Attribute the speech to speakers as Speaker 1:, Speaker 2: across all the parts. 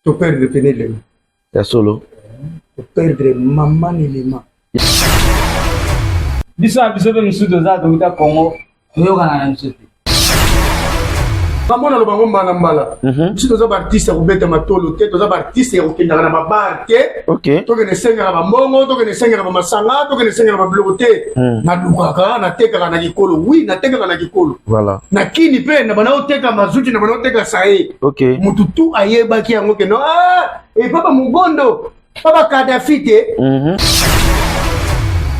Speaker 1: To perdre pene elema.
Speaker 2: Ya solo.
Speaker 1: To perdre maman elema.
Speaker 3: Biso na biso mpe mosusu toza touta Congo, toyokana na biso te.
Speaker 1: Bamona loba ngo mbala mbala. Biso toza baartiste ya kobeta matolo te, toza baartiste ya kokendaka na babar te. Tokende esengaka bambongo, tokende esengaka bamasanga, tokende esengaka babiloko te. Nalukaka, natekaka na kikolo. Oui, natekaka na kikolo.
Speaker 2: Voilà.
Speaker 1: Na kini mpe na bana oteka mazuti, na bana oteka saye. Mutu tu ayebaki yango kendo ah, epa ba Mugondo, pa ba Kadhafi te.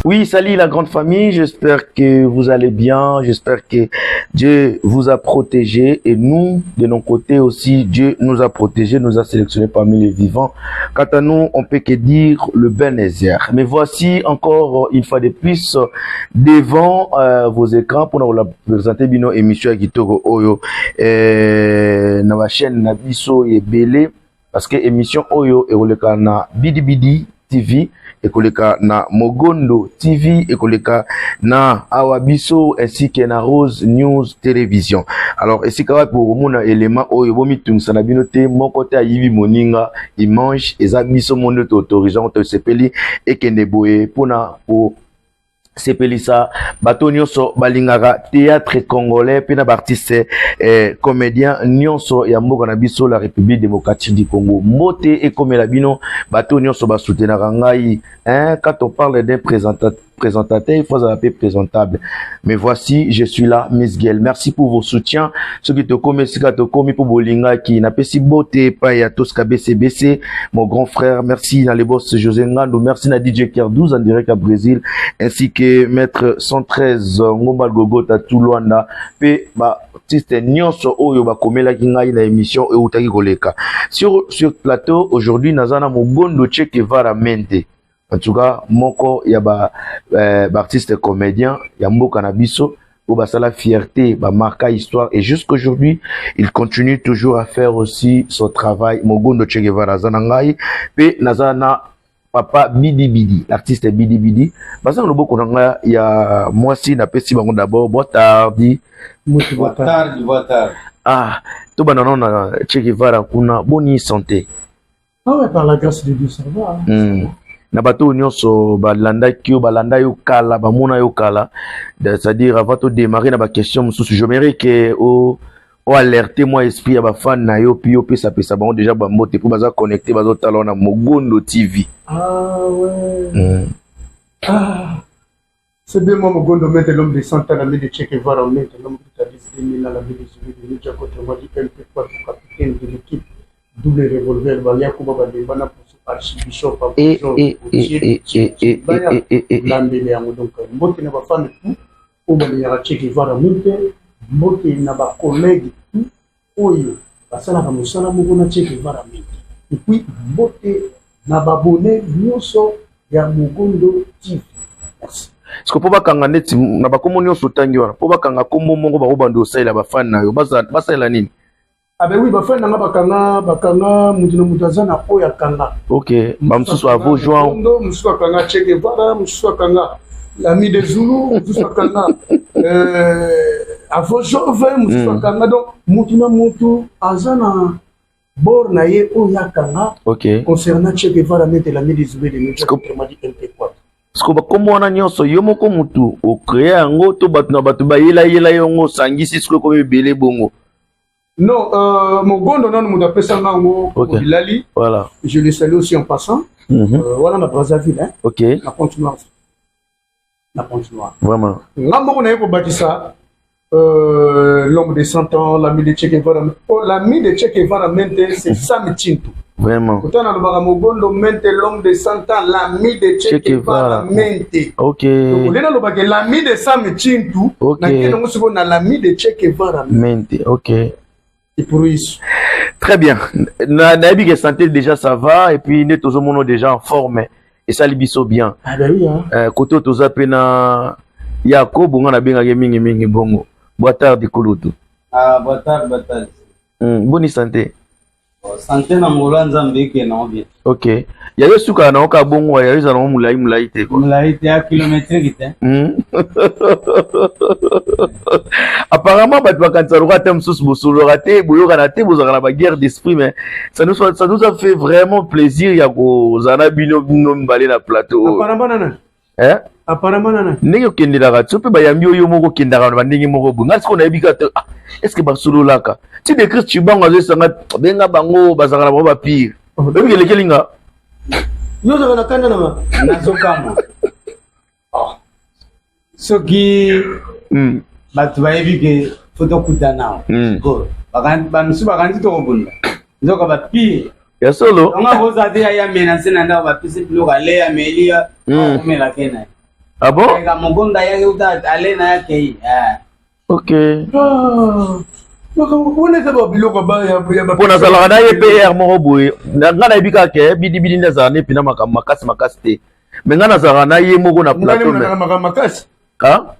Speaker 2: Oui, salut la grande famille, j'espère que vous allez bien, j'espère que Dieu vous a protégé et nous, de nos côtés aussi, Dieu nous a protégés, nous a sélectionnés parmi les vivants. Quant à nous, on peut que dire le Benezer. Mais voici encore une fois de plus devant vos écrans pour nous présenter bino émission ya kitoko oyo na ba chaîne na biso ebele, parce que émission oyo ekoleka na Bidi Bidi TV, ekoleka na Mogondo TV, ekoleka na Awa Biso ainsi que na Rose News Télévision. Alors esika wapi bokomona élément oyo bomitungisa na bino te, moko te ayibi moninga image, eza biso mondo to autorisant to sepeli ekende boye mpona ko sepelisa bato nyonso balingaka théâtre congolais mpe na baartiste comédien nyonso ya mboka na biso, la République démocratique du Congo. Mbote ekomela bino bato nyonso basoutenaka ngai, hein. Quand on parle d'un présentateur, il faut être présentable. Mais voici, je suis là, Miss Gel. Merci pour vos soutiens. Ceux qui te comme sika te komi pour bolinga qui n'a pas si beauté pas ya Tosca BCBC, mon grand frère, merci dans les boss José Ngando, merci na DJ Ker 12 en direct à Brésil, ainsi que Maître 113 Ngomba Gogota Toulouanda, pe ba artiste nyonso oyo bakomelaki ngai na émission eutaki koleka. Sur plateau aujourd'hui nazana Mogondo Che Guevara Mente. En tout cas, moko ya ba artiste comédien ya mboka na biso oyo basala fierté, ba marqua histoire et jusqu'aujourd'hui, il continue toujours à faire aussi son travail. Mogondo Che Guevara aza na ngai pe naza na papa Bidi Bidi, l'artiste Bidi Bidi. Baza na loboko na ngai ya mwasi, napesi bango d'abord boa tarde.
Speaker 3: Boa tarde, boa tarde.
Speaker 2: Ah, tobanda nano na Che Guevara kuna, boni santé?
Speaker 1: Ah ouais, par la grâce de Dieu, ça va.
Speaker 2: Na bato nyonso balandaki yo, balanda yo kala, bamona yo kala, c'est-à-dire avant to démarrer na ba question mosusu, j'aimerais que o alerter moi esprit ya bafan na yo, puis opesapesa bango déjà bambote mpo baza connecté, bazotala na Mogondo TV.
Speaker 1: Ah ouais. Ah. C'est bien moi, Mogondo Mente, l'homme de 100 ans, l'ami de Che Guevara Mente, l'homme qui a décidé 1000 ans, l'ami de Zulu, de Ninja, autrement dit MP4, capitaine de l'équipe, double revolver, Balia Kuba, Badembana, archibishop, Lambele yango. Donc, mbote na bafan tout oyo balingaka Che Guevara Mente, mbote na bacollègue tout oyo basalaka mosala moko na Che Guevara Mente, et puis mbote na babone nyonso ya Mogondo TV. Merci.
Speaker 2: Parce que mpo bakanga neti na bakombo nyonso otangi wana, mpo bakanga kombo moko bakobanda osalela bafani na yo, basalela nini?
Speaker 1: Ah ben oui, bafani nanga bakanga mutu na mutu aza na oyo akanga.
Speaker 2: Ok, bamosusu avo joint.
Speaker 1: Mosusu akanga Che Guevara, mosusu akanga l'ami de Zulu, mosusu akanga avo Jove, mosusu akanga. Donc mutu na mutu aza na bord na ye oyo akanga. Concernant Che Guevara Mente, l'ami de Zulu, de Ninja, autrement dit MP4.
Speaker 2: Parce que bakombo wana nyonso yo moko mutu ocréer yango to bato na bato bayelayela yango osangisi soki ekomi ebele bongo?
Speaker 1: Non, Mogondo nanu moto apesanga yango. Bilali.
Speaker 2: Voilà.
Speaker 1: Je le salue aussi en passant. Wana na Brazzaville, hein. Na Pointe Noire. Na Pointe Noire.
Speaker 2: Vraiment.
Speaker 1: Nga moko naye kobakisa l'homme de 100 ans, l'ami de Che Guevara. Oh, l'ami de Che Guevara Mente, c'est Sam Chintu.
Speaker 2: Vraiment.
Speaker 1: Autant nalobaka Mogondo Mente, l'homme de 100 ans, l'ami de Che Guevara Mente. Donc, olena nalobaka l'ami de Sam Chintu, nakende yango sikoyo na l'ami de Che Guevara
Speaker 2: Mente. Ok.
Speaker 1: Et pour isso.
Speaker 2: Très bien. Nayebi que santé déjà ça va et puis nde tozomona déjà en forme. Esali biso bien.
Speaker 1: Ah ben oui, hein.
Speaker 2: Côté toza pe na Yakobo, nga nabengaki mingi mingi bongo. Boa tarde kulutu.
Speaker 3: Ah, boa tarde, boa tarde.
Speaker 2: Boni santé?
Speaker 3: Santé na ngolo ya Nzambe ekende nango bien.
Speaker 2: Ok, ya yo esukaka nango kaka bongo, ya yo eza nango molai molai te quoi.
Speaker 3: Molai te, ya kilométrique te.
Speaker 2: Apparemment bato bakanisa lokola ata mosusu bosololaka te, boyokana te, bozalaka na baguerre d'esprit, mais ça nous a fait vraiment plaisir ya kozala na bino, bino mibale na plateau oyo.
Speaker 1: Apparemment nana?
Speaker 2: Eh?
Speaker 1: Apparemment nana?
Speaker 2: Ndenge okendelaka ti, mpe bayambi oyo moko okendaka na bandenge moko boye. Ngai sikoyo nayebi kaka te, ah, est ce que basololaka ti de Christ Chibango azoesanga benga bango, bazalaka na bango bapire, oyebi kelekeli nga.
Speaker 1: Yo ozalaka na kanda nanga?
Speaker 3: Nazokamwa soki bato bayebi ke fo tokutana. Bamisusu bakanisi tokobunda, nzoka bapire.
Speaker 2: Ya solo.
Speaker 3: Dongo akozala te ya menace na ndako, bapesi biloko ale, ameli, akomela ke na ye.
Speaker 2: Ah bon?
Speaker 3: Ka mokonda ayaki uta ale na ye akei.
Speaker 2: Ok.
Speaker 1: Wana eza babiloko ya
Speaker 2: Mpo nazalaka na ye pr moko boye. Ngai nayebi kaka ke bidibidi nde azalaka ne mpena makambo makasi makasi te, mais ngai nazalaka na ye moko na plateau.
Speaker 1: Makambo makasi?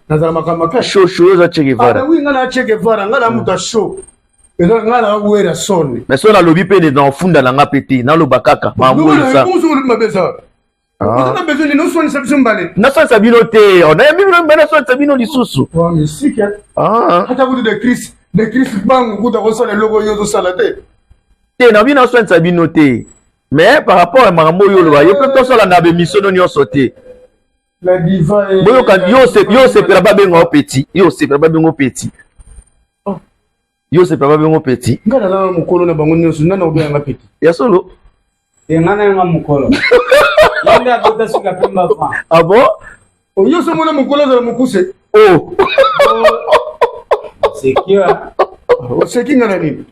Speaker 1: Nazala makambo makasi.
Speaker 2: Show show eza Che Guevara.
Speaker 1: Oui, ngai na Che Guevara, ngai na moto ya show, eza ngai na wera sone.
Speaker 2: Mais so nalobi mpe na ofunda na nga mpe te, naloba kaka mambo eza.
Speaker 1: Mabe eza, oza na besoin nini oswanisa biso mbale?
Speaker 2: Naswanisa bino te, nayambi bino mbe, naswanisa bino lisusu?
Speaker 1: Misike ata kutu de Christ, de Christ bangu kuta kosala eloko oyo ozosala te.
Speaker 2: Te, na bino naswanisa bino te, mais par rapport ya makambo oyo oloba yo mpe, tosala na bemission no nyonso te. Boyoka, yo osepela babenga yo petit, yo osepela babenga yo petit, yo osepela babenga yo petit.
Speaker 1: Nga naza mokolo na bango nyonso, nani obenganga petit?
Speaker 2: Ya solo?
Speaker 3: Te, nga na yanga mokolo, ye nde abota suka pemba fa.
Speaker 2: Ah bon?
Speaker 1: Nyonso omona mokolo azala mokuse.
Speaker 2: Oh.
Speaker 3: Sekio.
Speaker 1: Oseki nga na nini?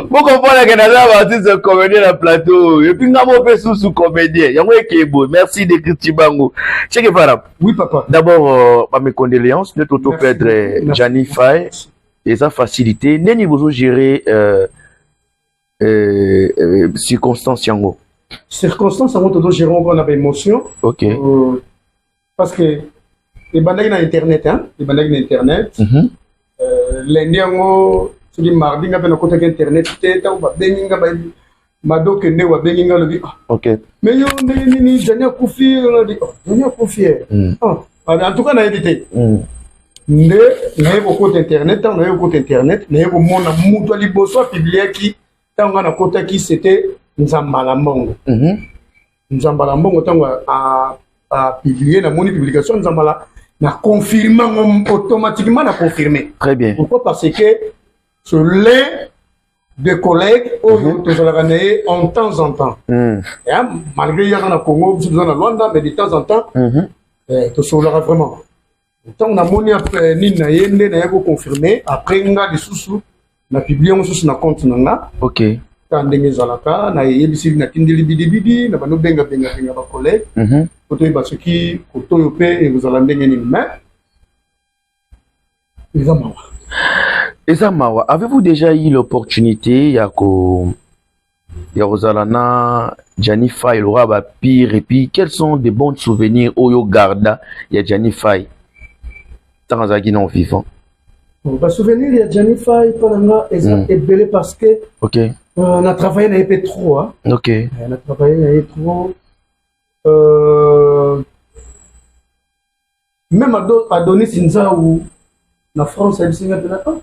Speaker 2: Bocomprendre ke naza baartiste comédien na plateau, et puis nga mo mpe susu comédien yango ekebo. Merci de Christ Chibango, Che Guevara.
Speaker 1: Oui, papa.
Speaker 2: D'abord mes condoléances nde toto perdre Gianni Fay, eza facilité ndeni bozogérer circonstance yango?
Speaker 1: Circonstance yango tozogérer ngo na baémotion. Parce que ebandaki na internet, hein? Ebandaki na internet lundi yango, soki mardi, nga mpe nakotaki internet te. Ntango babengi nga, Madoke nde babengi nga, alobi: "Ah, mais yo ndenge nini Jani akufi?" Alobi: "Oh, Jani akufi e." En tout cas nayebi te. Nde naye kokota internet. Ntango naye kokota internet, naye komona moto ya liboso apubliaki ntango nga nakotaki, c'était Nzambala Mbongo. Nzambala Mbongo, ntango apublie, namoni publication Nzambala, na confirme yango automatiquement, na confirme.
Speaker 2: Très bien.
Speaker 1: Pourquoi? Parce que c'est l'un de collègues oyo tozalaka na ye en temps en temps. Malgré yaka na Congo, biso toza na Lwanda, mais de temps en temps tosololaka vraiment. Ntango namoni nini na ye, nde naye koconfirme. Après nga lisusu na publie yango susu na compte na nga. Ta ndenge ezalaka, nayebisi, natindeli bidibidi na bando bengabengabenga bacollègue po toyeba soki kotoyo mpe ekozala ndenge nini, mais eza mawa.
Speaker 2: Eza mawa. Avez-vous déjà eu l'opportunité ya kozala na Gianni Fay lokola bapire? Et puis quels sont de bons souvenirs oyo garda ya Gianni Fay ntango azalaki non vivant?
Speaker 1: Bon, basouvenir ya Gianni Fay mpo na nga eza ebele parce que na travaille na ye mpe trop, hein. Na travaille na ye trop, même Adonis Nzau na France ayebisi nga mpena: "Ah,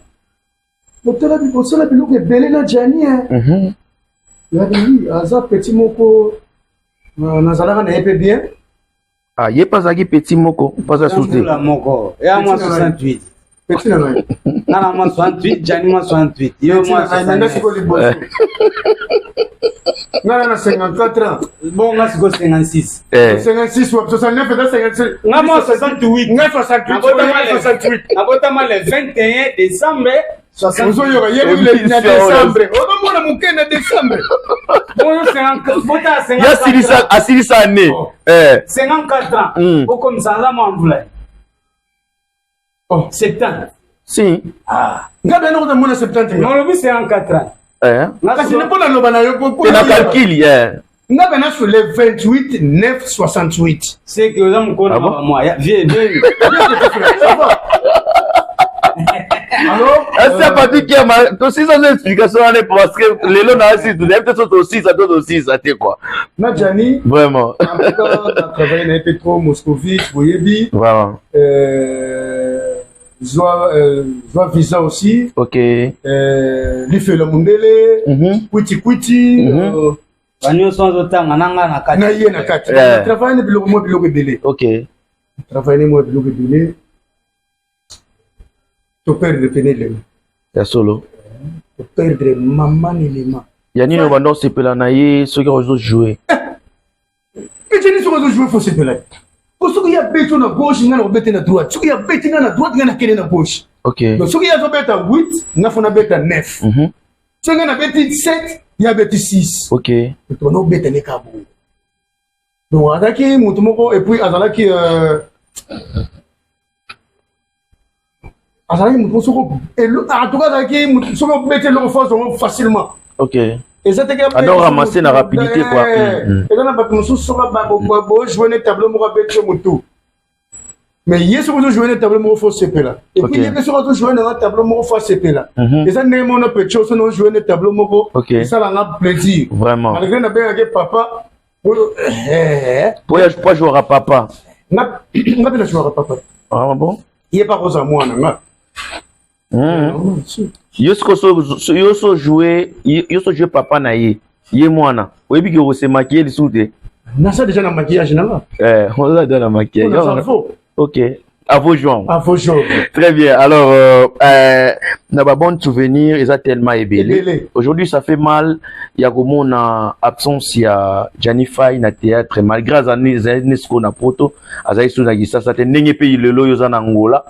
Speaker 1: botala, bosala biloko ebele na Gianni." Yabi oui, aza petit moko, nazalaka na ye mpe bien.
Speaker 2: Ah, ye mpe azalaki petit moko mpo aza su te.
Speaker 3: Mbula moko ya mwa 68.
Speaker 1: Petit na ngai.
Speaker 3: Nga na mwa 68, Jani mwa 68, yo mwa
Speaker 1: nanga sikoyo
Speaker 3: 69.
Speaker 1: Liboso nga na 54 ans.
Speaker 3: Bon, nga sikoyo 56.
Speaker 1: 56 wa 69 eza 56.
Speaker 3: Nga mwa 68.
Speaker 1: Nga 68. 68.
Speaker 3: Nabotama le 21 décembre 68.
Speaker 1: Ozoyoka ye na décembre, ozomona moke na décembre.
Speaker 3: Oyo 50 bota
Speaker 2: ye asilisa, asilisa année.
Speaker 1: Oh.
Speaker 3: 54 ans. Okomisa aza mwa mvula.
Speaker 1: Oh.
Speaker 3: 70.
Speaker 2: Si.
Speaker 3: Ah.
Speaker 1: Nga bena kota mona 70 nga.
Speaker 3: Nalobi 54 ans.
Speaker 1: Kasi mpo naloba na yo
Speaker 2: mpe na calcul
Speaker 1: nga bena sur le 28 9 68.
Speaker 3: C'est que oza mokolo
Speaker 2: Ah bon?
Speaker 3: na mwa vie.
Speaker 1: Ça va. Alors
Speaker 2: Asi Papi Kiama, tosisa no explication wana parce que lelo na asi toyebi te so tosisa to tosisa te quoi.
Speaker 1: Na Gianni.
Speaker 2: Vraiment.
Speaker 1: En tout cas, na travaillé na ye mpe trop Moscovitch, boyebi.
Speaker 2: Vraiment.
Speaker 1: Zwa visa aussi.
Speaker 2: Ok.
Speaker 1: Lifelo mundele. Kwiti kwiti.
Speaker 3: Banyonso azotanga na nga na kati.
Speaker 1: Na ye na kati.
Speaker 2: Yeah.
Speaker 1: Travaille na biloko mwa biloko ebele.
Speaker 2: Ok.
Speaker 1: Travaille mwa biloko ebele. Toperdre pene elema.
Speaker 2: Ya solo.
Speaker 1: Toperdre mama na elema.
Speaker 2: Ya nini obanda osepela na ye soki ozojouer?
Speaker 1: Ejeni soki ozojouer fo sepela ye. Po soki ye abeti na gauche, nga na kobete na droite. Soki ye abeti nga na droite, nga nakende na gauche.
Speaker 2: Ok.
Speaker 1: Donc soki ye azobeta 8, nga fo nabeta 9. Soki nga nabeti 7, ye abeti 6.
Speaker 2: Ok.
Speaker 1: Tobanda kobeta ne kaka bongo. Donc azalaki motu moko et puis azalaki azalaki motu moko soko en tout cas azalaki motu soki obeti eloko fo azongo facilement.
Speaker 2: Ok.
Speaker 1: Eza te ke
Speaker 2: Alors ramasser na rapidité quoi.
Speaker 1: Eza na bato mosusu soki bojoue ne tableau moko abeti yo motu. Mais ye soki ozojoue ne tableau moko fo sepela. Et puis ye mpe soki azojoue nanga tableau moko fo asepela. Eza ndenge moko na pecho soki ojoue ne tableau moko esalanga plaisir.
Speaker 2: Vraiment.
Speaker 1: Malgré nabengaki papa oyo
Speaker 2: Po jouera papa.
Speaker 1: Nga mpe na jouera papa.
Speaker 2: Ah bon?
Speaker 1: Ye pa kozala mwana nga.
Speaker 2: Yo siko so yo so jouer yo so jouer papa na ye. Ye mwana. Oyebi ke osemaki ye lisusu te.
Speaker 1: Naza déjà na maquillage na nga.
Speaker 2: Oza déjà na maquillage.
Speaker 1: Naza faux.
Speaker 2: Ok. À vos joints.
Speaker 1: À vos joints.
Speaker 2: Très bien. Alors, na ba bon souvenir, ils ont tellement ébélé. Aujourd'hui, ça fait mal. Il y a comme on a absence, il y a Gianni Faye na théâtre, malgré les années, les années ce qu'on a proto, Azaï Souza Gissa, ça te pays le loyo en Angola.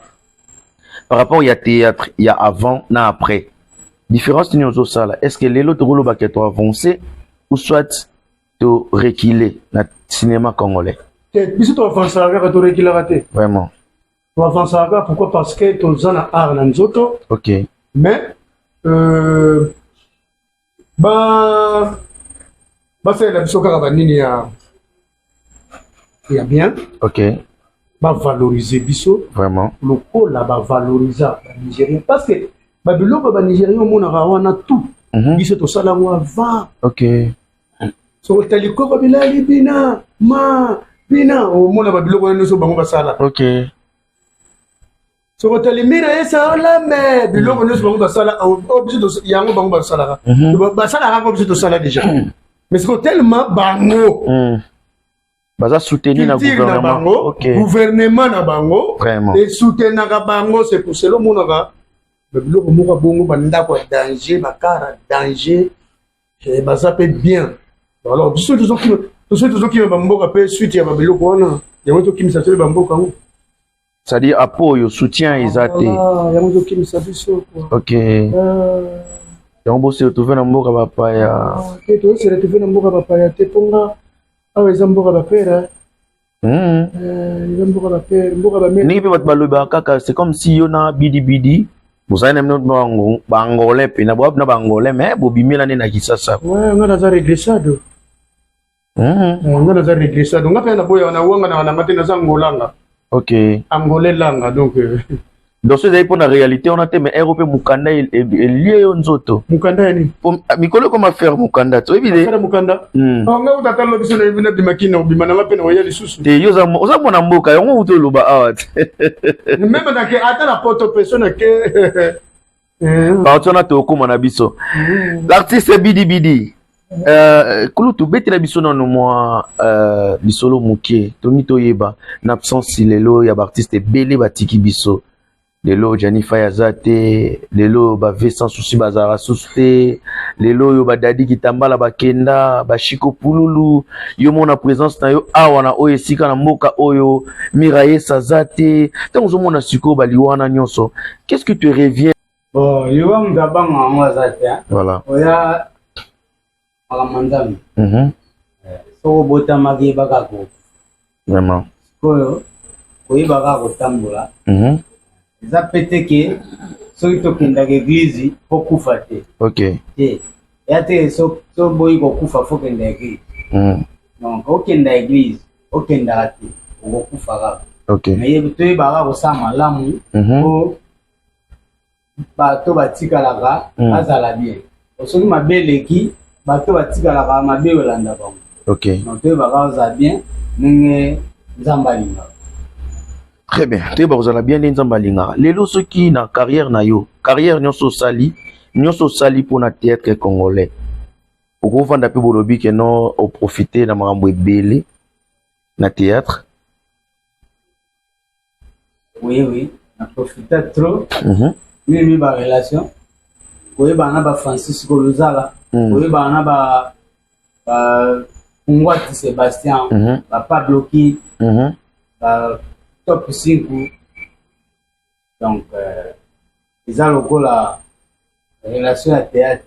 Speaker 2: Par rapport, il y a théâtre, il y a avant, na après. Différence ni aux ça là. Est-ce que les autres rôles qui ont avancé ou soit to reculer na cinéma congolais?
Speaker 1: Biso to avancer kaka, to reculer te.
Speaker 2: Vraiment.
Speaker 1: To avancer kaka, pourquoi? Parce que toza na art na nzoto.
Speaker 2: Ok.
Speaker 1: Mais ba basalela biso kaka banini ya bien.
Speaker 2: Ok.
Speaker 1: Ba valoriser biso.
Speaker 2: Vraiment.
Speaker 1: Lokola ba valoriser ba Nigériens parce que ba biloko ba Nigériens omonaka wana tout. Biso tosala yango avant.
Speaker 2: Ok.
Speaker 1: Soko tali koko bilali bina ma bina omona ba biloko nyonso bango basala.
Speaker 2: Ok.
Speaker 1: Soko tali mira esa olame biloko nyonso bango basala o biso yango bango basalaka. Basalaka yango biso tosala déjà. Mais c'est tellement bango.
Speaker 2: Baza soutenir na gouvernement.
Speaker 1: Ok. Gouvernement na bango.
Speaker 2: Vraiment.
Speaker 1: Et soutenaka bango, c'est pour cela omonaka ba biloko moko bongo ba ndako ya danger, ba kara danger. Et baza pe bien. Alors biso tozokima, biso tozokima ba mboka pe suite ya ba biloko wana. Yango tokimisa biso ba mboka yango.
Speaker 2: C'est-à-dire apoyo soutien ezate.
Speaker 1: Ah, yango tokimisa biso quoi.
Speaker 2: Ok. Yango bo se retrouver na mboka bapaya.
Speaker 1: Ok, to se retrouver na mboka bapaya te ponga. Awa eza mboka bapere. Eza mboka bapere, mboka bamere.
Speaker 2: Ndenge mpe bato balobaka kaka, c'est comme si yo na bidi bidi bozali na bino ba Angolais mpe na boabi na ba Angolais, mais bobimela nde na Kinshasa.
Speaker 1: Ouais, nga naza regressado. Nga naza regressado. Nga mpe na boya na wanga na nga te, naza Angolanga.
Speaker 2: Ok.
Speaker 1: Angolais langa donc.
Speaker 2: Donc so ezali mpona réalité wana te, mais ero mpe mokanda elie yo nzoto.
Speaker 1: Mokanda ya nini?
Speaker 2: Mikolo ekoma faire mokanda te, oyebi
Speaker 1: de? Faire mokanda? Nga uta ata lobi so nayebi nabima kina, obima nanga mpe na oya lisusu.
Speaker 2: Te, yo oza mwana mboka, yango uta oloba awa te.
Speaker 1: Meme nake ata na poto mpe so nake.
Speaker 2: Parti wana tokóma na biso. L'artiste Bidi Bidi. Kulutu betela biso nano mwa lisolo moke tongi toyeba na absence lelo ya baartiste ebele batiki biso. Lelo Gianni Faye aza te, lelo ba V sans souci bazalaka susu te, lelo oyo ba Dadi Kitambala bakenda, ba Chico Pululu, yo mona présence na yo awa na oyo esika na mboka oyo Miraye aza te. Ntango ozomona sikoyo baliwana nyonso, qu'est-ce que te revient?
Speaker 3: Bon, yo ba mutu abanga yango aza te, hein?
Speaker 2: Voilà.
Speaker 3: Oya makambo Nzambe. Soko obotamaki yebaka ko.
Speaker 2: Vraiment.
Speaker 3: Sikoyo koyebaka kotambola. Eza pete ke soki tokendaka église po kufa te.
Speaker 2: Ok.
Speaker 3: Te. Ya te so boyi kokufa fo kenda église. Donc okenda église, okendaka te, okokufa kaka.
Speaker 2: Ok.
Speaker 3: Mais toyebaka kosala malamu po Bato batikalaka bazala bien. Soki mabe eleki, bato batikalaka, mabe olanda bango. Donc toyebaka ozala bien ndenge Nzambe alingaka.
Speaker 2: Très bien, toyeba kozala bien nde Nzambe alingaka. Lelo soki na carrière na yo, carrière nyonso osali, nyonso osali mpona théâtre congolais, okovanda mpe bolobi ke no oprofite na makambo ebele na théâtre?
Speaker 3: Oui, na profita trop. Mingi barelation, koyebana na baFrancis Kolozala, koyebana na ba Kungwati Sébastien, baPablo Ki, ba Top 5. Donc eza lokola relation ya théâtre.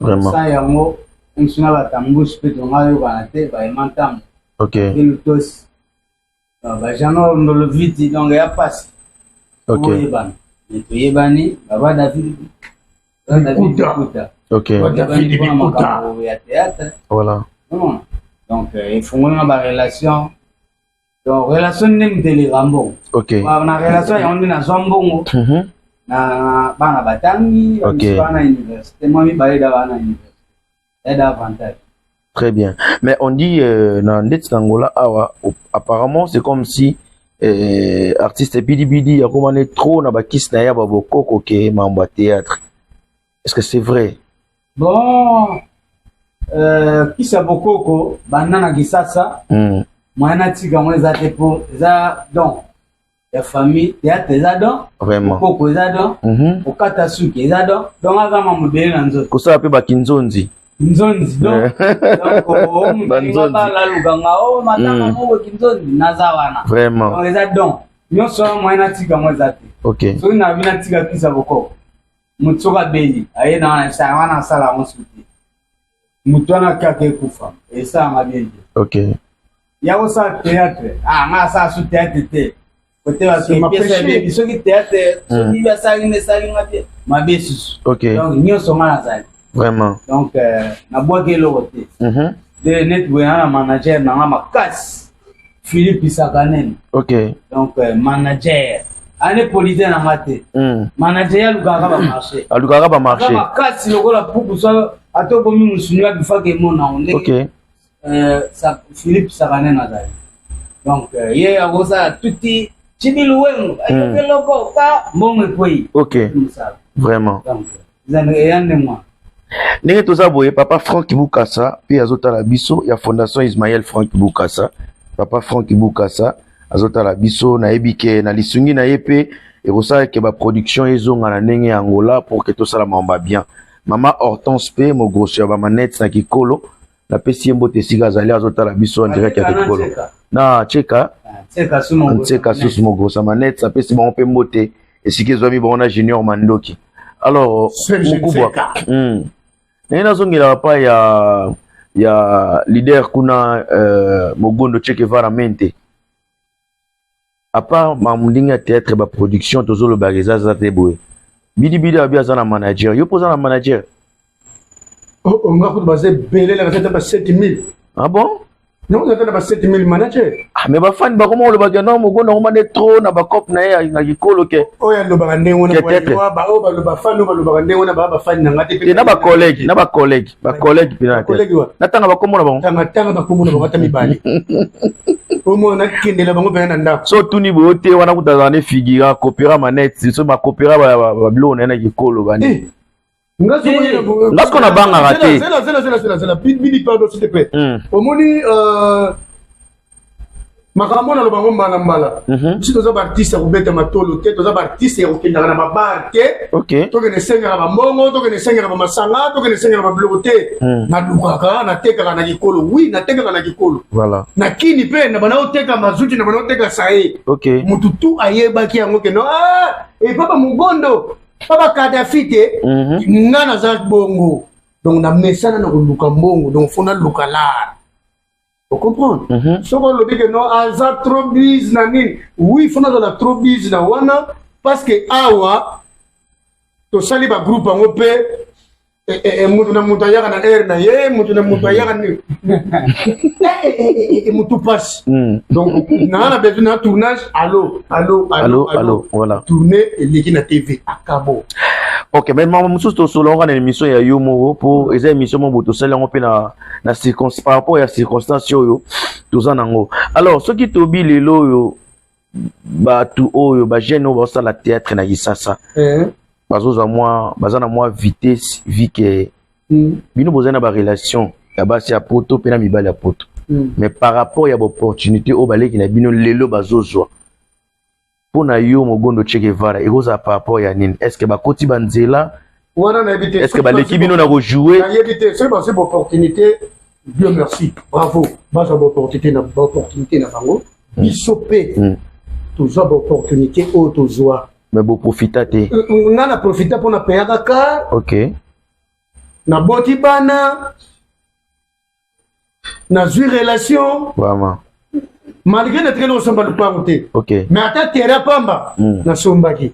Speaker 3: Sans yango, miso na batambusi mpe tonga yokana te, bayema ntango elutosi, bajano Ndoloviti. Donc eya mpasi oyebana, mais toyebani baba David.
Speaker 1: Bikuta. David
Speaker 3: Bikuta makambo ya théâtre. Donc efungoli na barelation. Donc relation nde moto mbongo. Na relation yango nde nazwa mbongo na bana batangi bana université, mwa mibale da bana université, eda avantage.
Speaker 2: Très bien. Mais on dit, na ndeti na Angola awa, apparemment c'est comme si artiste Bidi Bidi akomane trop na bakisi na ya babokoko ke mambo ya théâtre. Est-ce que c'est vrai?
Speaker 3: Bon, kisa bokoko banda na Kisasa, moyen natika yango eza te, po eza don ya famille. Théâtre eza don. Bokoko eza don. Kokata suki eza don. Donc aza mambo ebele na nzoto.
Speaker 2: Kosala mpe bakinzonzi.
Speaker 3: Nzonzi, donc balalukanga o matanga moko kinzonzi, naza wana. Donc eza don nyonso wana, moyen natika yango eza te. Soki nabi natika kisa bokoko, moto soki abeli aye na wana, esala wana, asala yango soki te, moto wana kaka ekufa, esalanga bien te. Ya kosala théâtre, ah, nga asala su théâtre te, kote bapièce ebebi. Soki théâtre, soki basalaki nde esalinga te, mabe susu. Donc nyonso nga nazali. Donc nabwaki eloko te. De net boye na manager nanga makasi, Philippe Sakanene. Donc manager ane polite nanga te. Manager ye alukaka bamarché.
Speaker 2: Alukaka bamarché.
Speaker 3: Makasi lokola puku, so ata obomi mosuni abifaka emonango ndenge. Philippe Sakanene azali. Donc ye akosala tuti Chibilu Wengo, ayoki eloko ka mbongo ekwei. Mosala. Donc eya ndenge wana.
Speaker 2: Ndenge toza boye, papa Frank Bukasa mpe azotala biso, ya Fondation Ismael Frank Bukasa. Papa Frank Bukasa azotala biso, nayebi ke na lisungi na ye mpe ekosala ke baproduction ezonga na ndenge ya Angola pour ke tosala makambo ya bien. Mama Hortense mpe mogroso ya bamanete na Kikolo, napesi ye mbote esika azali, azotala biso en direct ya Kikolo na Cheka. Ntseka susu mogroso ya manete, apesi bango mpe mbote esika ezwami bango na Junior Mandoki. Alors mokubwa, ndenge nazongelaka pa ya leader kuna, Mogondo Che Guevara Mente, à part makambo ndenge ya théâtre, baproduction tozolobaka eza aza te boye. Bidibidi abi aza na manager, yo mpo oza na manager?
Speaker 1: Nga kutu baza ebele, na ata ba 7000.
Speaker 2: Ah bon?
Speaker 1: Non, ata na ba 7000 manager.
Speaker 2: Ah, mais bafani bakoma kolobaka non, Mogondo akoma nde trop na bacope na ye na Kikolo ke.
Speaker 1: Oyo alobaka ndenge wana, oyo baloba fani, oyo balobaka ndenge wana, baa bafani na nga te.
Speaker 2: Te, na bacollègue, na bacollègue mpena natanga bakombo na bango.
Speaker 1: Tanga bakombo na bango ata mibale, omona nakendela bango mpena na ndako.
Speaker 2: So otuni boye te, wana kuta azala ne figura kopera manete, so bakopera babiloko na ye na Kikolo bani. Nga siko nabangaka te.
Speaker 1: Zela, zela, zela, zela, zela, Bidi, pardon, s'il te plaît. Omoni, makambo naloba ngo mbala mbala, biso toza baartiste ya kobeta matolo te, toza baartiste ya kokendaka na babar te. Tokende esengaka bambongo, tokende esengaka bamasanga, tokende esengaka babiloko te. Nalukaka, natekaka na Kikolo, oui, natekaka na Kikolo. Na Kini mpe na bana oteka mazuti, na bana oteka saye. Mutu tu ayebaki yango kendo epa bamogondo, pa bakadafi te. Nga naza bongo, donc namesana na koluka mbongo, donc faut naluka lar, ocomprendre? Soki olobi ke non, aza trop busy na nini, oui, faut nazala trop busy na wana, parce que awa tosali bagroupe yango mpe mutu na mutu ayaka na aire na ye, mutu na mutu ayaka nini, mutu pasi. Donc naa na besoin na tournage, allo, allo.
Speaker 2: Allo, allo, voilà.
Speaker 1: Tourne eleki na TV akabo.
Speaker 2: Ok, mais makambo mosusu tosolola yango na émission ya yo moko, mpo eza émission moko boye tosali yango mpe na par rapport ya circonstance oyo toza nango. Alors, soki tobi lelo oyo, bato oyo, bajeune oyo bazosala théâtre na Kisasa, bazozwa mwa, baza na mwa vitesse vi ke bino bozali na barelation ya basi ya poto mpe na mibali ya poto, mais par rapport ya baopportunité oyo baleki na bino lelo bazozwa, mpo na yo Mogondo Che Guevara, ekozala par rapport ya nini? Est ce que bakoti banzela?
Speaker 1: Wana nayebi te.
Speaker 2: Est ce que baleki bino na kojouer?
Speaker 1: Nayebi te. Soki bazwi baopportunité, Dieu merci, bravo, bazwa baopportunité na bango. Biso mpe tozwa baopportunité oyo tozwa.
Speaker 2: Mais boprofita te.
Speaker 1: Nga na profita mpo na payaka car. Naboti bana, nazwi relation. Malgré natikali kosomba lupango te, mais ata terrain pamba nasombaki.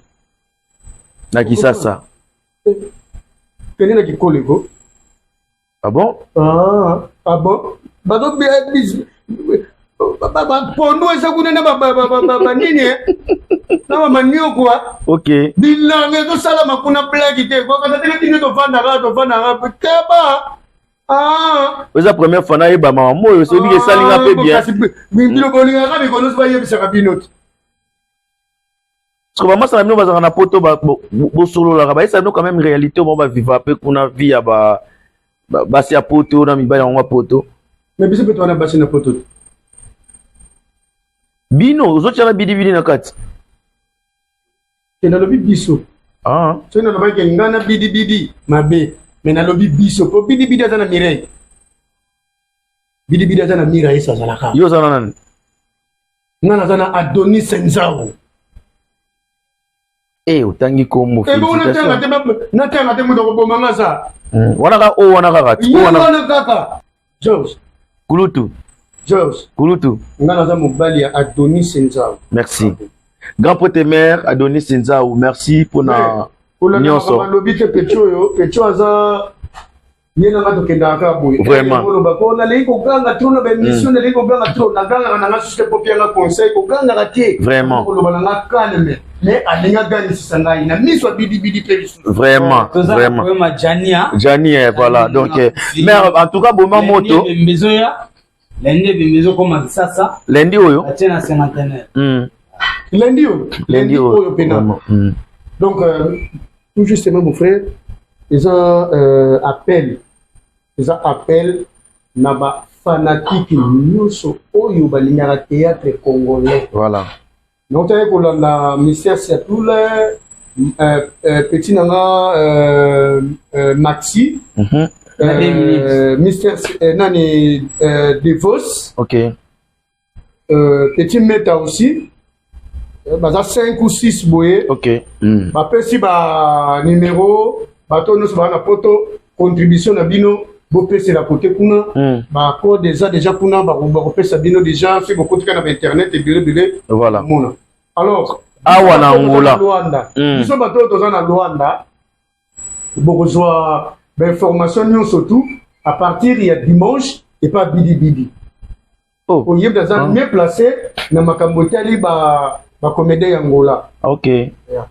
Speaker 2: Na Kisasa?
Speaker 1: Kende na kikoleko.
Speaker 2: Ah bon?
Speaker 1: Ah, ah bon, bazo bapondu eza kuna na banini na bamaniokwa. Bilanga ezosalama kuna, blague te. Kokata teke tine, tovandaka tovandaka keba. Ah.
Speaker 2: Eza première fois nayeba mama moyo, soyebi ke esalinga mpe bien.
Speaker 1: Bino bolingaka mikolo nyonso bayebisaka bino te.
Speaker 2: Parce que bamasa na bino bazalaka na poto, bosololaka, bayesa bino quand même réalité oyo bango baviva mpe kuna, vie ya basi ya poto na mibali yango ya poto?
Speaker 1: Mais biso mpe towana basi na poto te.
Speaker 2: Bino ozotia na bidibidi na kati.
Speaker 1: Te, nalobi biso.
Speaker 2: Ah.
Speaker 1: Soki nalobaki nga na bidibidi mabe, mais nalobi biso, po bidibidi aza na Mireille, bidibidi aza na Mira, yesu azalaka.
Speaker 2: Yo oza na nani?
Speaker 1: Nga naza na Adonis Nzau.
Speaker 2: E, otangi kombo.
Speaker 1: Ebongo natanga te? Natanga te, moto akoboma nga sa.
Speaker 2: Wana kaka oyo wana kaka.
Speaker 1: Ye wana kaka, George.
Speaker 2: Kulutu.
Speaker 1: George.
Speaker 2: Kulutu.
Speaker 1: Nga naza mobali ya Adonis Nzau.
Speaker 2: Merci, grand prêtre mère Adonis Nzau, merci mpona nyonso.
Speaker 1: Balobi te pecho oyo, pecho aza ye nanga, tokendaka kaka boye. Oloba ko nalei koganga trop na baémission, nalei koganga trop, nagangaka nanga susu te, po pianga conseil, kogangaka te. Koloba nanga calme, mais alingi aganisisa ngai na miso ya bidibidi mpe lisusu.
Speaker 2: Vraiment.
Speaker 3: Jania.
Speaker 2: Jani, voilà. Donc mais en tout cas boma moto.
Speaker 3: Bezoya lundi, ebembe ezokoma Kisasa.
Speaker 2: Lundi oyo.
Speaker 3: Atie na cinquantenaire.
Speaker 1: Lundi oyo.
Speaker 2: Lundi oyo.
Speaker 1: Oyo mpena. Donc tout justement, mon frère, eza appel, eza appel na bafanatike nyonso oyo balingaka théâtre congolais. Nautaki kolanda Mystère Siatule, petit nanga Maxi, Mystère nani, Devos, petit Meta aussi, baza 5 ou 6 boye. Bapesi banimero, bato nyonso baa na poto, contribution na bino bopesela kote kuna. Bacode eza déjà kuna, bakopesa bino déjà soki bokotika na bainternet ebele ebele. Mona alors.
Speaker 2: Awa na Angola.
Speaker 1: Luanda. Biso bato oyo toza na Luanda, bokozwa bainformation nyonso tout à partir ya dimanche epa Bidibidi. Oyebi aza mieux placé na makambo etali bacomédien ya Angola. Yeah.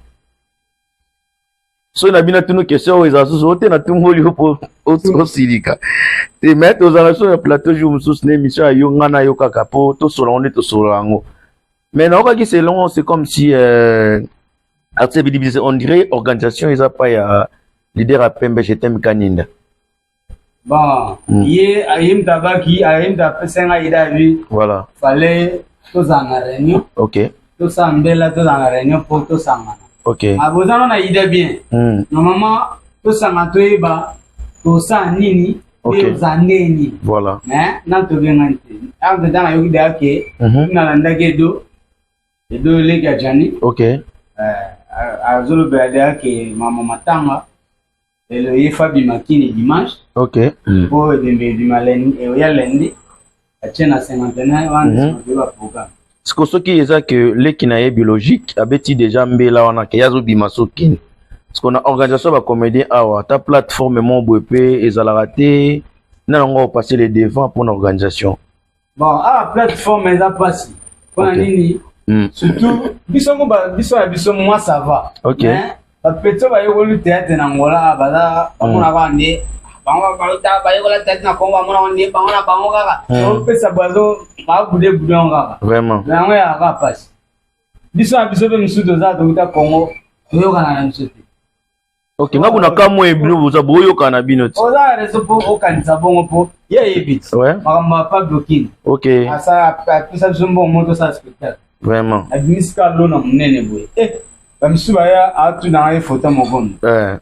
Speaker 2: Soki na bino tunu question oyo ezala susu ote, natungoli yo mpo osilika te, mais tozala so na plateau jour mosusu na émission ya yo, nga na yo kaka, mpo tosolola yango nde tosolola yango. Mais naokaki selon, c'est comme si artiste Bidibidi, on dirait organisation eza pa ya leader ya Pembe Jetem Kaninda.
Speaker 3: Bon, ye aye mutu abaki, aye mutu apesa ngai idée abi. Fallait tozala na réunion. Tosala mbela, tozala na réunion mpo tosangana. Boza na idée bien. Normalement tosanga, toyeba tosala nini, mpe ozala ndenge nini. Mais nani tobengani te. Entre temps nayoki deya ke nalandaki Edo, Edo eleki ya Jani. Azolobela deya ke mama matanga lelo ye Fabi Makini dimanche. Po ebembe ebima oya lundi, atie na cinquantenaire wana, toyeba programme.
Speaker 2: Siko soki eza ke leki na ye biologique abeti déjà mbela wana ke ye azobima, sokini siko na organisation ya bacomédien awa, ata plateforme mo boye mpe ezalaka te, na yango opasser le devant mpona organisation?
Speaker 3: Bon, awa plateforme eza mpasi mpona nini? Surtout biso mo biso ya biso, moi ça va. Mais Bapetits bayekoli théâtre na Angola, baza bamona kaka nde bango bauta bayekola théâtre na Congo, bamona nde bango na bango kaka opesa bazo babude bude yango kaka.
Speaker 2: Vraiment.
Speaker 3: Yango ya kaka pasi. Biso na biso mpe mosusu toza touta Congo, toyokana na biso te.
Speaker 2: Ok, nga kuna kamwe bino boza boyokana na bino ti.
Speaker 3: Oza na raison mpo okanisa bongo, mpo ye ayebi ti makambo ya Pablo King. Asala, apesa biso mbongo mo tosala spectacle. Abimisi kaka lona monene boye, eh, bamisusu baya atunanga ye foto mogondo.
Speaker 2: Eh.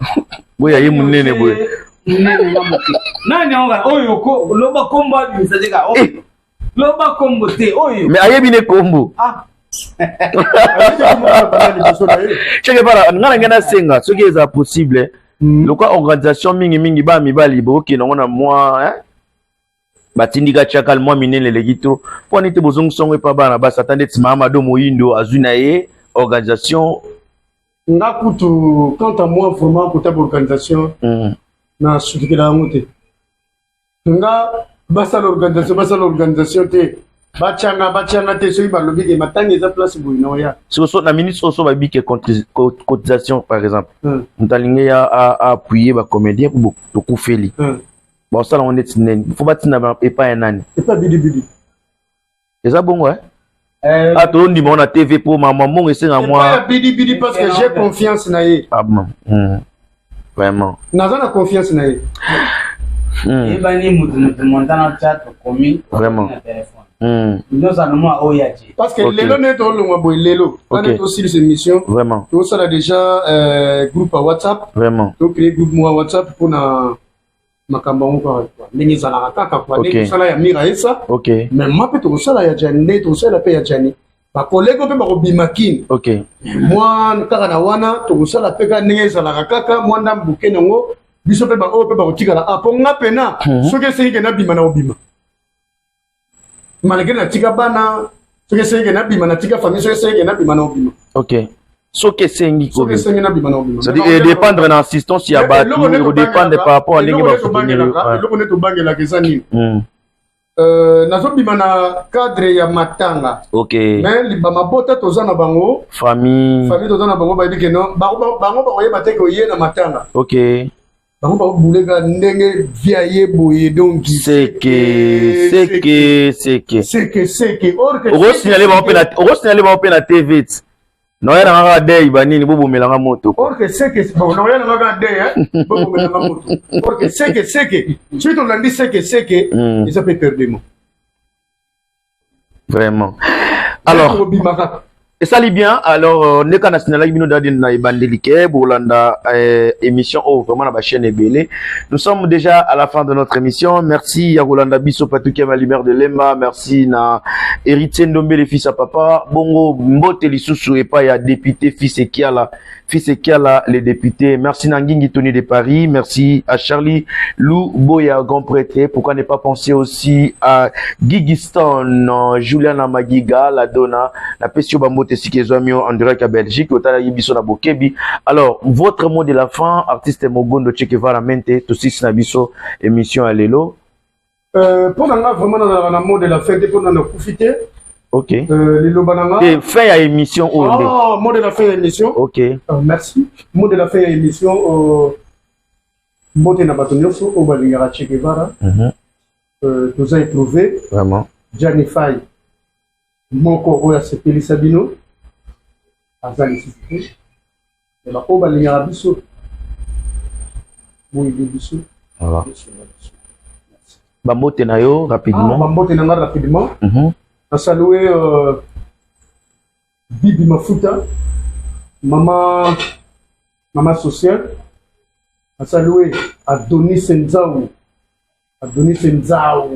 Speaker 2: Boya ye monene boye.
Speaker 3: Monene nga moke, nani yango kaka oyo loba kombo abimisa te kaka oyo. Loba kombo te oyo.
Speaker 2: Mais ayebi ne kombo.
Speaker 3: Ah.
Speaker 1: Liboso na ye.
Speaker 2: Che Guevara, nga na ngai nasenga soki eza possible, lokwa organisation mingimingi bana mibali bokokende yango na mwa, hein? Batindika tiakal mwa minene eleki to mpo ani te, bozongisa yango epa bana basi, ata ndeti Mahamado Moyindo azwi na ye organisation.
Speaker 1: Nga kutu, quant à moi, vraiment kotaba organisation, nasukikela yango te. Nga basala organisation, basala organisation te, batianga batianga te, soki balobi ke matanga eza place boye, na oya.
Speaker 2: So na minute oyo so bayebi ke cotisation par exemple, moto alingi ya appuyer bacomédien mpo tokufeli, basala yango neti nini? Fo batinda epai ya nani?
Speaker 1: Epa bidibidi.
Speaker 2: Eza bongo, eh? Ah, tondima ngo na TV mpo mama mbongo esenga
Speaker 1: mwa ya bidibidi, parce que j'ai confiance na ye.
Speaker 2: Ah bon. Vraiment.
Speaker 1: Naza na confiance na ye.
Speaker 3: Eyebani mutu mutu montana tia tokomi na telefone nyonso anomwa oyo atie.
Speaker 1: Parce que lelo nde tolongwa boye, lelo wana tosilisa émission, tosala déjà groupe ya WhatsApp. Tocréer groupe moko ya WhatsApp mpona makambo yango kaka kwa ndenge ezalaka kaka kwa ndenge tosala ya Mira esa. Mais ma mpe tokosala ya Jani, ndenge tokosala mpe ya Jani, bacollègue mpe bakobima kini. Mwa kaka na wana tokosala mpe kaka ndenge ezalaka kaka mwa ndambu buke nango, biso mpe baoyo mpe bakotikala a mpo nga pena. Soki esengi ke nabima, na kobima malgré natika bana. Soki esengi ke nabima, natika famille, soki esengi ke nabima, na kobima.
Speaker 2: Ok, soki esengi.
Speaker 1: Soki esengi nabima, na kobima.
Speaker 2: C'est-à-dire edépendre na assistance ya bato, ekodépendre par rapport à ndenge basoutenir.
Speaker 1: Eloko nde tobangelaka eza nini? Nazobima na cadre ya matanga. Mais bamabota toza na bango.
Speaker 2: Famille.
Speaker 1: Famille toza na bango, bayebi ke non, bango bakoyeba te ke oye na matanga. Bango bakobuleka ndenge via ye boye, donc
Speaker 2: seke seke seke.
Speaker 1: Seke seke, or que
Speaker 2: okosignale bango mpe na, okosignale bango mpe na TV ti naoya na kaka dei banini bobomelanga moto.
Speaker 1: Or que seke, bon, naoya na kaka dei bobomelanga moto, or que seke seke, soki tolandi seke seke, eza mpe perdement.
Speaker 2: Vraiment, alors
Speaker 1: obima kaka.
Speaker 2: Esali bien. Alors ndeka na signalaki bino dadi na ebandeli ke bolanda émission oyo vraiment na bachaîne ebele. Nous sommes déjà à la fin de notre émission. Merci ya kolanda biso, Patuki ya Lumière de Lemba. Merci na Héritier Ndombele, fils à papa bongo. Mbote lisusu epai ya député fils Ekiala, fils Ekiala les députés. Merci na Ngingi Tony de Paris, merci à Charlie Lou Boya, grand prêtre. Pourquoi ne pas penser aussi à Gigiston, Juliana Magiga la dona, napesi yo bambote esika ezwami yo en direct ya Belgique, otalaki biso na bokebi. Alors, votre mot de la fin, artiste Mogondo Che Guevara Mente, tosisi na biso émission ya lelo.
Speaker 1: Mpo na nga, vraiment nazalaka na mot de la fin te, mpo na nakufi te. Liloba na nga
Speaker 2: te, fin ya émission oyo nde.
Speaker 1: Oh, mot de la fin ya émission. Merci. Mot de la fin ya émission, mbote na bato nyonso oyo balingaka Che Guevara. Toza éprouvé. Jani Fai moko oyo asepelisa bino aza lisusu te, me baoyo balingaka biso, boyede biso. Bosunga biso. Merci.
Speaker 2: Bambote na yo rapidement.
Speaker 1: Ah, bambote na nga rapidement. Nasalue Bibi Mafuta, mama mama sociale. Nasalue Adonis Nzau, Adonis Nzau.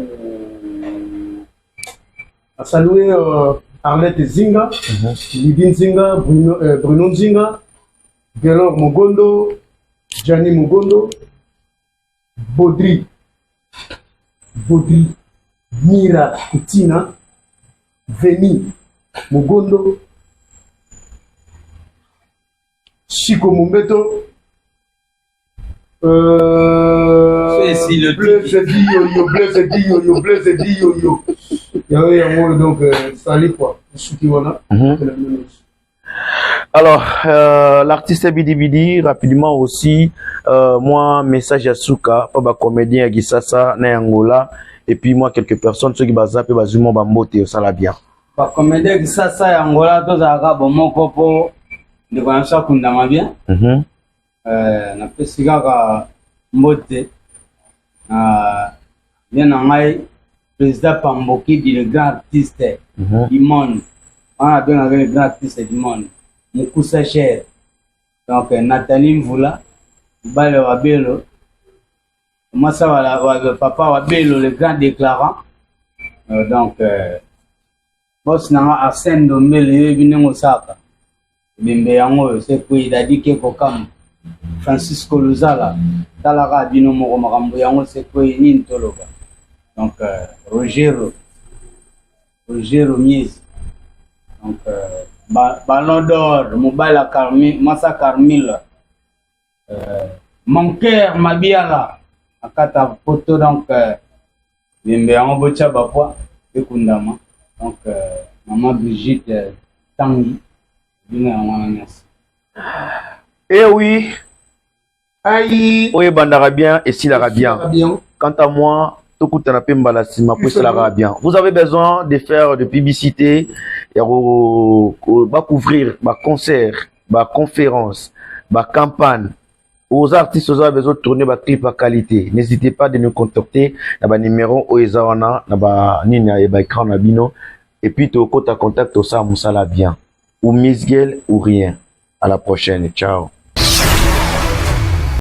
Speaker 1: Nasalue Arlette Zinga, Lidi Nzinga, Bruno Nzinga, Gelor Mogondo, Gianni Mogondo, Baudry Baudry, Mira Kutina, Veni Mogondo, Chico Mombeto, Blaise Diyoyo, Blaise Diyoyo, Blaise Diyoyo. Yango yango, donc sali quoi, soki wana.
Speaker 2: Alors, l'artiste Bidi Bidi, rapidement aussi, moi, message ya suka, pa ba comédien ya Kisasa, na Angola, et puis moi, quelques personnes, ceux qui baza, pe bazumo bambote, ça la bien.
Speaker 3: Bacomédien Kisasa ya Angola, tozalaka bomoko mpo ndeko na biso akundama bien. Napesi kaka mbote na bien na ngai président Pambokidi, le grand artiste du monde wana, abengaka le grand artiste du monde, Mokusa cher. Donc Nathalie Mvula, mobali wa Belo, mwasa wa papa wa Belo, le grand déclarant. Donc boss nanga Arsène Ndombele, yoyebi ndenge osalaka ebembe yango oyo sekwei dadi ke kokamba Francisco Luzala, talaka bino moko makambo yango sekwei nini toloba. Donc Rogero Miezi, donc Ballon d'Or, mobali ya Carmi, mwasa Carmile, mon cœur Mabiala na kati ya poto. Donc bembe yango botya bapoi ekundama. Donc mama Brigitte Tangi, bino yango wana, merci.
Speaker 2: Eh oui,
Speaker 1: Aïe.
Speaker 2: Oyo ebandaka bien, esilaka bien.
Speaker 1: Bien.
Speaker 2: Quant à moi, tokutana mpe mbala nsima po esalaka bien. Vous avez besoin de faire de publicité, ya bacouvrir baconcert, baconférence, bacampagne, aux artistes oza besoin de tourner baclip ya qualité, n'hésitez pas de nous contacter na banuméro oyo eza wana na banini ya baécran na bino, et puis tokota contact, tosala mosala bien, ou misgel ou rien. À la prochaine, ciao.